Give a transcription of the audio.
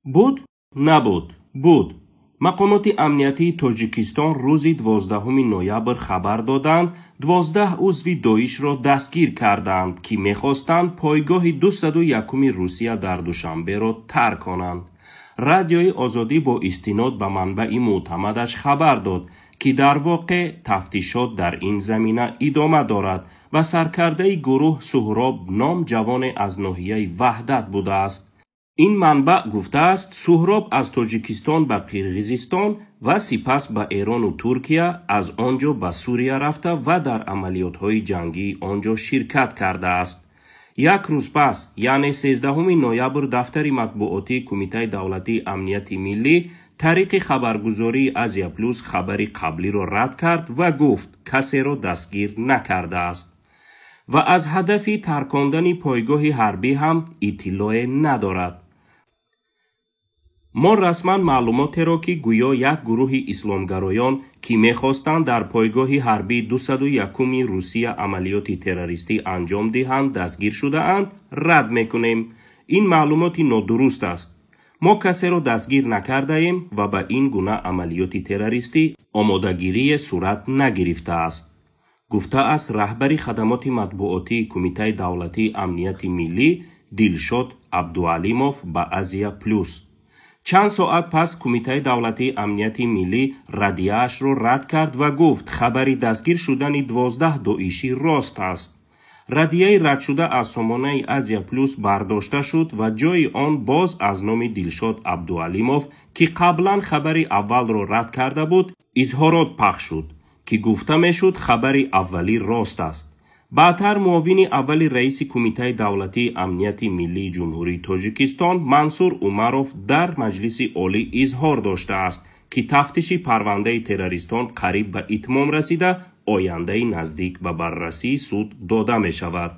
Буд? Набуд. Буд. Мақомоти амниятии Тоҷикистон рӯзи 12 ноябр хабар доданд, 12 узви Доишро дастгир карданд, ки мехостанд пойгоҳи 201-уми Русия дар Душанберо тарк конанд. Радиои Озодӣ бо истинод ба манбаи мӯътамадаш хабар дод, ки дар воқеъ тафтишот дар ин замина идома дорад ва саркардаи гурӯҳ Суҳроб ном ҷавоне аз ноҳияи Ваҳдат будааст. Ин манбаъ гуфтааст, Суҳроб аз Тоҷикистон ба Қирғизистон ва сипас ба Эрону Туркия, аз он ҷо ба Сурия рафта ва дар амалиётҳои ҷангии он ҷо ширкат кардааст. Як рӯз пас, яъне 13 ноябр, дафтари матбуотии Кумитаи давлатии амнияти миллӣ тариқи хабаргузории Азия Плюс хабари қаблиро рад кард ва гуфт, касеро дастгир накардааст ва аз ҳадафи таркондани пойгоҳи ҳарбӣ ҳам иттилоъе надорад. Мо расман маълумотеро, ки гӯё як гурӯҳи исломгароён, ки мехостанд дар пойгоҳи ҳарбии 201-уми Русия амалиёти террористӣ анҷом диҳанд, дастгир шудаанд, рад мекунем. Ин маълумоти нодуруст аст. Мо касеро дастгир накардаем ва ба ин гуна амалиёти террористӣ омодагирие сурат нагирифтааст, гуфтааст раҳбари хадамоти матбуотии Кумитаи давлатии амнияти миллӣ Дилшод Абдуалимов ба Азия Плюс. Чанд соат пас Кумитаи давлатии амнияти миллӣ радияашро рад кард ва гуфт, хабари дастгир шудани 12 доишӣ рост аст. Радияи радшуда аз сомонаи Азия Плюс бардошта шуд ва ҷои он боз аз номи Дилшод Абдуалимов, ки қаблан хабари аввалро рад карда буд, изҳорот пахш шуд, ки гуфта мешуд хабари аввалӣ рост аст. Баъдтар муовини аввали раиси Кумитаи давлатии амнияти миллии Ҷумҳурии Тоҷикистон Мансур Умаров дар Маҷлиси Олӣ изҳор доштааст, ки тафтиши парвандаи террористон қариб ба итмом расида, ояндаи наздик ба баррасии суд дода мешавад.